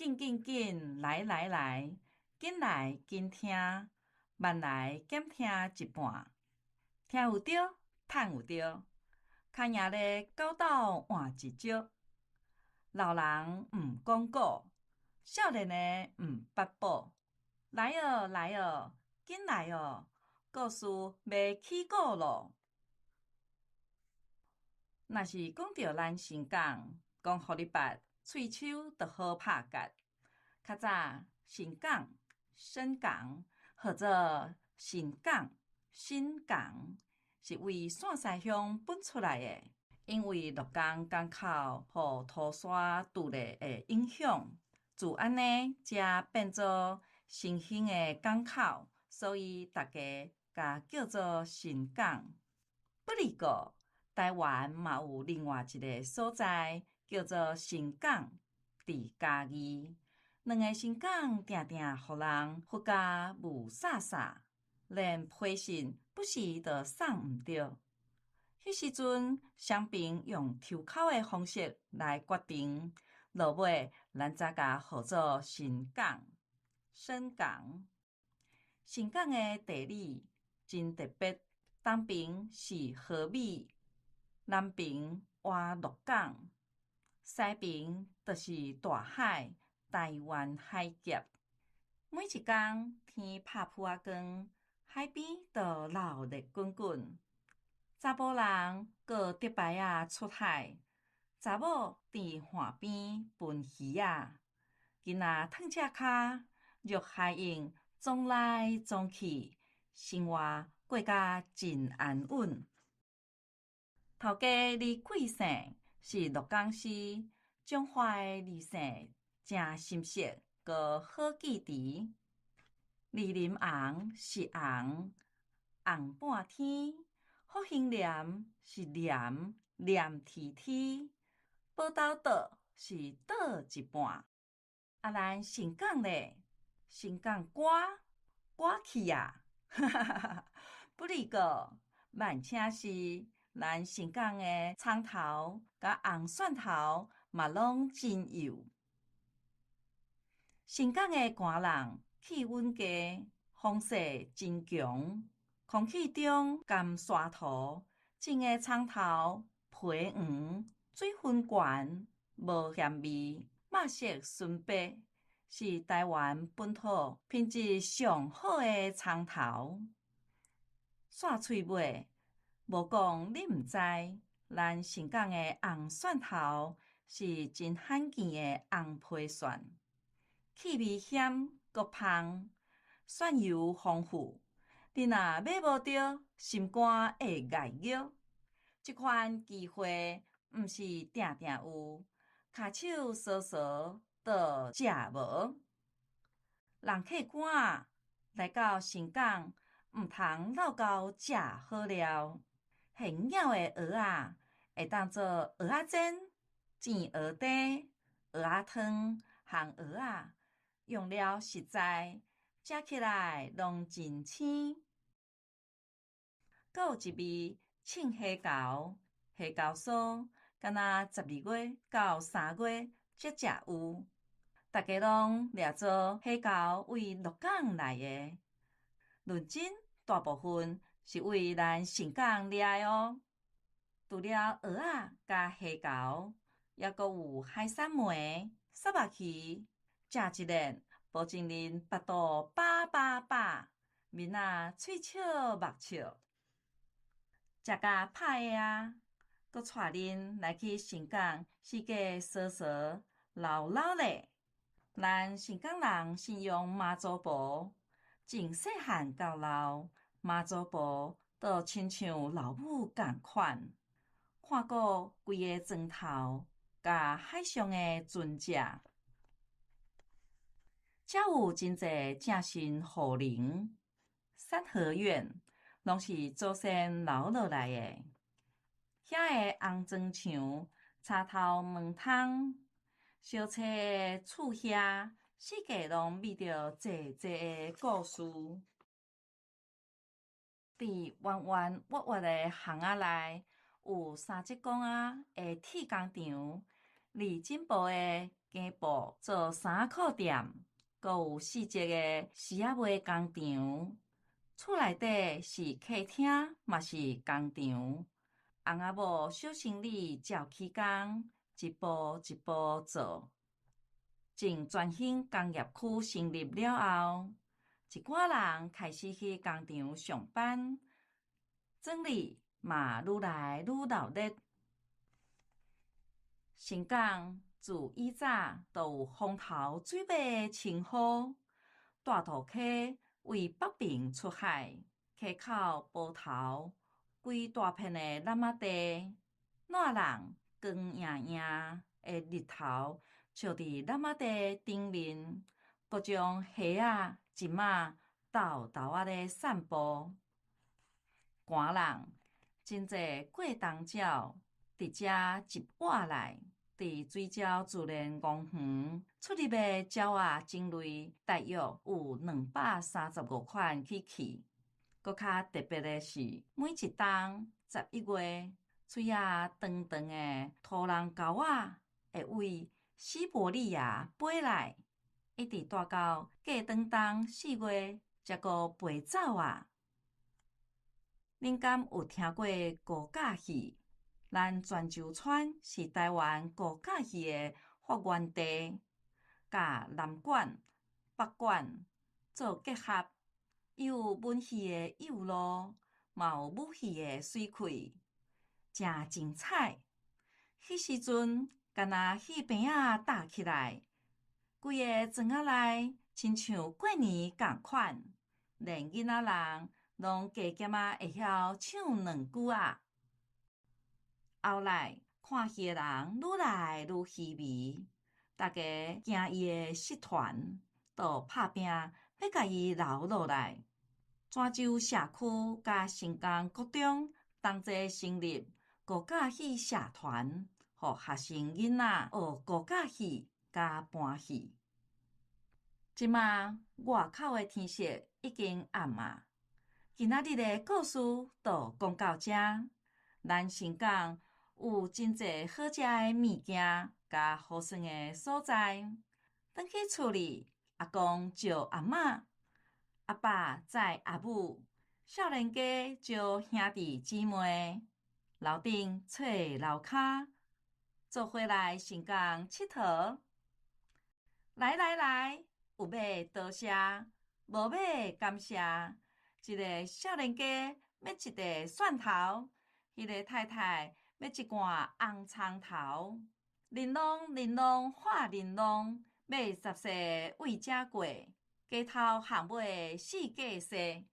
緊緊緊，來來來，緊來緊聽，慢來減聽一半，聽有著，趁有著，跤贏咧九鬥換一招，老人毋講古，少年的毋捌寶，來哦來哦，緊來哦，故事欲起鼓囉。若是講著咱伸港，講予你捌，喙鬚就好拍結。較早伸港、伸港，號做伸港、伸港，是為鱔西鄉分出來的。因為鹿港港口予塗沙拄咧的影響，自按呢才變做新興的港口，所以大家共叫做伸港。不離過，台灣嘛有另外一个所在叫做伸港，佇嘉義。兩个伸港定定予人忽甲霧煞煞，連批信不時都送毋著。彼時陣，雙爿用抽鬮的方式來決定，落尾咱才共號做伸港。伸港，伸港的地理真特別，東爿是河尾，南爿倚鹿港，西爿就是大海，台灣海峽。每一工天拍殕仔光，海邊就鬧熱滾滾。查埔人閣竹排仔出海，查某佇岸邊分魚仔，囡仔褪赤跤，著海湧撞來撞去，生活過甲真安穩。頭家李貴姓是鹿港市彰化的李姓，誠深色，閣好記持。李林紅是紅，紅半天；福興蓮是蓮，蓮啼啼；寶斗島是島一半。啊，咱伸港咧，伸港歌歌去啊！哈哈哈哈！不離過，萬請是咱伸港的蔥頭佮紅蒜頭嘛攏真幼。伸港的寒冷，氣溫低，風勢真強，空氣中含沙土，種的蔥頭皮黃，水分懸，無鹹味，肉色純白，是台灣本土品質上好的蔥頭。煞喙尾，無講你毋知，咱伸港的紅蒜頭是真罕見的紅皮蒜，氣味鹹閣芳，蒜油豐富。你若買無著，心肝會礙熱。這款機會毋是定定有，跤手趖趖就食無。人客趕來到伸港，毋通漏猴食好料。現養的蚵仔會當做蚵仔煎、煎蚵嗲、蚵仔湯、烘蚵仔，用料實在，食起來攏真鮮。閣有一味凊蝦猴，蝦猴酥，敢若12月到3月才食有。逐家攏掠做蝦猴為鹿港來的，論真大部分是為咱伸港掠的哦。除了蚵仔佮蝦猴，猶閣有海產糜、虱目魚，食一輪保證恁腹肚飽飽飽，面仔喙笑目笑。食甲拍的啊，閣帶恁來去伸港四界趖趖摎摎咧。咱伸港人信仰媽祖婆，從細漢到老，媽祖婆都親像老母仝款。看顧規个庄頭，佮海上的船隻，遮有真濟正神護靈、三合院，攏是祖先留落來的。遐的紅磚牆、柴頭門窗、燒漆的厝瓦，四界攏覕著濟濟的故事。佇彎彎彎彎的巷仔內，有三節公仔的鐵工場，李進步的加布做衫褲店，閣有四隻个絲仔賣工場。厝內底是客廳，嘛是工場。翁仔某小生理照起工，一步一步做。從全興工業區成立了後，一寡人開始去工場上班，庄裡嘛愈來愈鬧熱。新港自以早就有風頭水尾的稱呼，大肚溪為北爿出海，溪口埔頭規大片的湳仔地，湳人光焱焱的日頭照佇湳仔地頂面，各種蝦仔、蟳仔沓沓仔咧散步。寒人真濟過冬鳥佇遮集活來，佇水鳥自然公園出入的鳥仔種類大約有235款起去。閣較特別的是，每一冬11月，喙仔長長的塗人鷄仔會為西伯利亞飛來，一直蹛到過轉冬4月才閣飛走啊！恁敢有聽過高甲戲？咱泉州村是台灣高甲戲的發源地，佮南管、北管做結合，有文戲的幼路，嘛有武戲的水氣，誠精彩。彼時陣，敢若戲棚仔搭起來，規个庄仔內親像過年仝款，連囡仔人攏加減仔會曉唱兩句仔。後來看戲的人愈來愈稀微，大家驚伊會失傳，就拍拚欲共伊留落來。泉州社區佮新港國中同齊成立高甲戲社團，予學生囡仔學高甲戲佮盤戲。這馬外口的天色已經暗啊，今仔日的故事就講到遮。咱新港有真濟好食的物件，佮好耍的所在。轉去厝裡，阿公招阿嬤，阿爸載阿母，少年家招兄弟姊妹，樓頂揣樓跤，做伙來新港𨑨迌。來來來，有買多謝，無買感謝。這个少年家欲一塊蒜頭，彼个太太欲一罐紅蔥頭。玲瑯玲瑯畫玲瑯，欲十世為遮過，街頭巷尾四界踅。